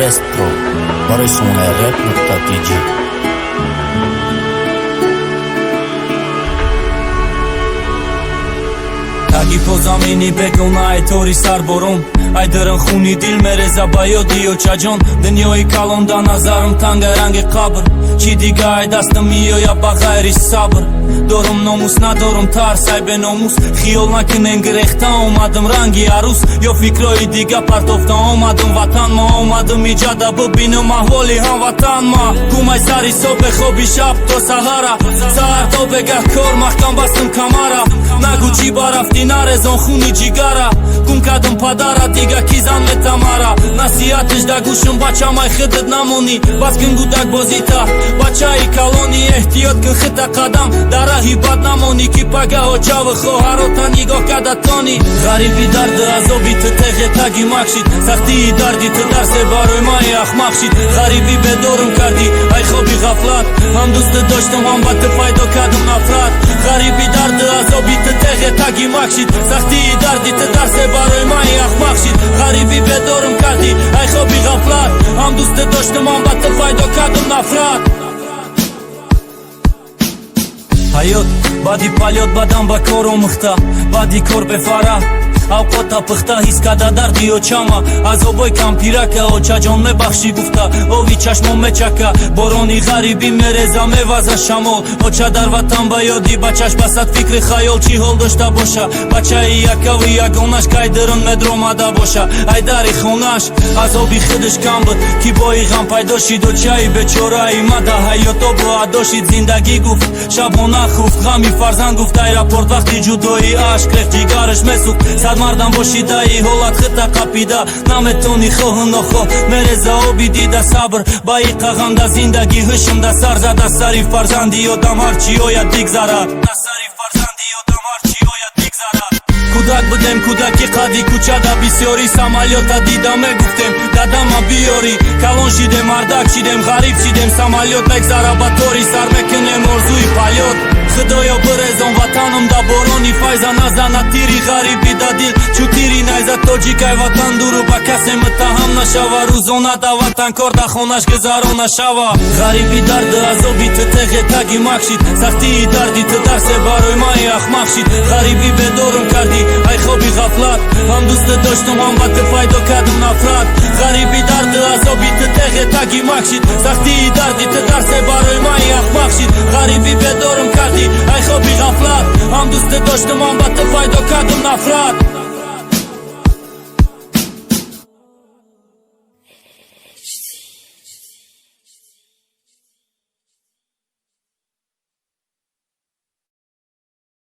Рестро барои сомонаи rep.tj. Таги по замини бегона, ай тори сарборон, ай даран хуни дил мереза ба ёди очаҷон. Дунёи калон да назарам танга ранги қабр. Чӣ дига ай дастам меояд ба ғайри сабр? Дорум номус, надорум тарс, ай беномус. Хиёл накунен, гирехта омадам ранги арӯс ё фикрҳои дига партофта омадам ватан. Ма омадам иҷада бибинам аҳволи ҳамватан. Ма гумай сари собе хоби шаб то саҳара, саҳар то бегаҳ кор, маҳкам бастам камара. Нагӯ чӣ барафтӣ, нарезон хуни ҷигара. Гум кардам падара, дига ки зан метамара? Насиҳатиш да гӯшам: бачамай, худат намонӣ, бас кун гудак бозита, бачаи калонӣ. Эҳтиёт кун хита, қадам дар раҳи бад намонӣ, ки пагаҳ очаву хоҳарота нигоҳ карда тонӣ. Ғариби дарду азоби ту теғе таги макшид, сахтии дарди ту дарсе барои маи ахмақ шид. Ғарибӣ, бедорам кардӣ ай хоби ғафлат, ҳам дӯстат доштам, ҳам ба ту пайдо кардам нафрат. Ғариби, дарду азоби ту теғе таги макшид, сахтии дарди ту дарсе барои маи ахмақ шид. Ғарибӣ, бедорам кардӣ ай хоби ғафлат, ҳам дӯстат доштам, ҳам ба ту пайдо кардам нафрат. Ҳаёт баъди полёт бадан ба кор омӯхта, баъди кор бефара авқота пухта. Ҳис карда дарди очама, азобои кампирака. Очаҷон, мебахшӣ гуфта, ови чашмон мечака. Борони ғарибӣ мереза, меваза шамол. Оча дар ватан ба ёди бачаш басад фикри хаёл. Чӣ ҳол дошта боша бачаи якаву ягонаш, кай дурун медромада боша ай дари хонаш? Азоби худаш кам буд, ки бои ғам пайдо шид. Очаи бечораи ма да ҳаёт обу адо шид. Зиндагӣ гуфт, шабона хуфт, ғами фарзанд гуфт. Аэропорт вақти ҷудоӣ ашк рехт, ҷигараш месӯхт. Сад мардам бошидаи ҳолат хита қапида наметони, хоҳу нохоҳ мереза оби дида. Сабр ба иқа ғам да зиндагӣ ҳушм да сар зада. Сари фарзанди одам ҳарчи ояд, бигзарад. Кӯдак будем, кӯдаки қади кӯчада бисёрӣ самолёта дида мегуфтем: дадама биёрӣ. Калон шидем, мардак шидем, ғариб шидем, самолёт мегзара ба тори сар, мекунем орзуи полёт. Худоё, бирезон ватанам да борони файза, назана тири ғарибӣ да дил чу тири найза. Тоҷикай ватан дуру ба касе муттаҳам нашава, рӯзона да ватан кор да хонаш гузарона шава. Ғарибӣ, дарду азоби ту теғе таги макшид, сахтии дарди ту дарсе барои маи ахмақ шид. Ғарибӣ, бедорам кардӣ ай хоби ғафлат, ҳам дӯстат доштам, ҳам ба ту пайдо кардам нафрат. Ғарибӣ, дарду азоби ту теғе таги макшид, сахтии дарди ту дарсе барои маи ахмақ шид. Ғарибӣ, бедорам кардӣ ай хоби ғафлат, ҳам дӯстат доштам, ҳам ба ту пайдо кардам.